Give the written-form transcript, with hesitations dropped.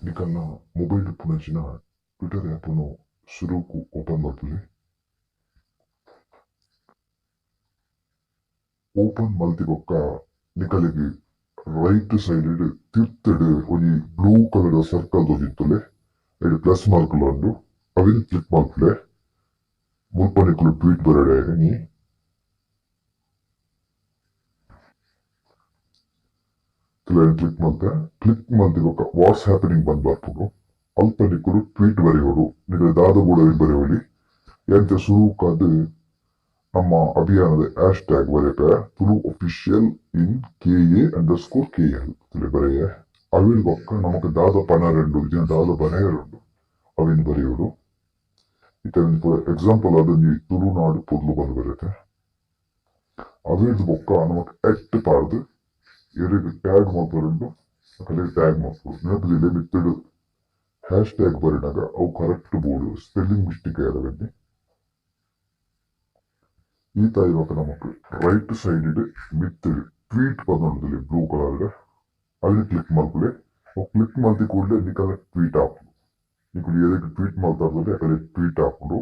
ನಿಕಲ್ನ mobile ಇಪ್ಪುನಂಚಿನ Twitter app ನು ಸುರುಕು open ಮಲ್ಪುಲೆ. ಓಪನ್ ಮಲ್ತಿ ಬೊಕ್ಕ ನಿಕಲೆಗ್ ರೈಟ್ ಸೈಡ್ ಡ್ ತಿರ್ತುಡು ಒಂಜಿ ಬ್ಲೂ ಕಲರ್ ದ ಸರ್ಕಲ್ ತೋಜೊಂತುಲ್ಲೆ, ಐಟ್ ಪ್ಲಸ್ ಮಾರ್ಕ್ ಲ ಉಂಡು, ಅವೆನ್ ಕ್ಲಿಕ್ ಮಲ್ಪುಲೆ. ಮುಲ್ಪ ನಿಕುಲು ಟ್ವೀಟ್ ಬರಡೆ ಇನಿ. ಕ್ಲಿಕ್ ಮಲ್ತೆ, ಕ್ಲಿಕ್ ಮಲ್ತಿ ಬೊಕ್ಕ ವಾಟ್ಸ್ ಹ್ಯಾಪನಿಂಗ್ ಬಂದ್ ಬರ್ಪುಂಡು. ಅಲ್ಪ ನಿಕುಲು ಟ್ವೀಟ್ ಬರೆಯೋಡು, ನಿಕುಲು ದಾದ ಬೋಡು ಬರೆಯೋಲಿ. ಎಂಚ ಸುರುಕಾದ್ ನಮ್ಮ ಅಭಿಯಾನದ ಹ್ಯಾಶ್ ಟ್ಯಾಗ್ ಬರೆಪೆ, Tulu official in K A underscore K L ತುಲೆ ಬರೆಯೆ. ಅವಿಡ್ ಬೊಕ್ಕ ನಮಕ್ ದಾದ ಪನರುಂಡು, ಇಜಿನ ದಾದ ಬರೆಯರುಂಡು ಅವೆನ್ ಬರೆಯೋಡು. ಇತ್ತೆ ಫಾರ್ ಎಕ್ಸಾಂಪಲ್ ಆದ್ ಒಂಜಿ ತುಳುನಾಡು ಪೊರ್ಲು ಬಂದ್ ಬರೆತೆ. ಅವಿಡ್ದ್ ಬೊಕ್ಕ ನಮಕ್ ಎಟ್ ಪಾಡ್ದ್ ಎರೆಗ್ ಟ್ಯಾಗ್ ಮಲ್ಪರುಂಡು ಅಕಲೆಗ್ ಟ್ಯಾಗ್ ಮಲ್ಪೊಡು. ನೆನಪುದಿಲ್ಲ, ಮಿತ್ತುಡು ಹ್ಯಾಶ್ ಟ್ಯಾಗ್ ಬರೆನಗ ಅವು ಕರೆಕ್ಟ್ ಬೋಡು, ಸ್ಪೆಲ್ಲಿಂಗ್ ಮಿಸ್ಟೇಕ್ ಆಯೆರೆ. ಈ ತಾಯಿ ಬೊಕ್ಕ ನಮಕ್ ರೈಟ್ ಸೈಡ್ ಮಿತ್ತ್ ಟ್ವೀಟ್ ಪಂದ್ ಬ್ಲೂ ಕಲರ್ ಅವೆನ್ ಕ್ಲಿಕ್ ಮಲ್ಪುಲೆ. ಅವು ಕ್ಲಿಕ್ ಮಲ್ತಿ ಕೂಡಲೇ ನಿಕಲ್ನ ಟ್ವೀಟ್ ಆಪುಂಡು. ನಿಕುಲು ಎರೆಗ್ ಟ್ವೀಟ್ ಮಲ್ತಾರ್ದಲ್ಲಿ ಅಕಲೆಗ್ ಟ್ವೀಟ್ ಆಪುಂಡು.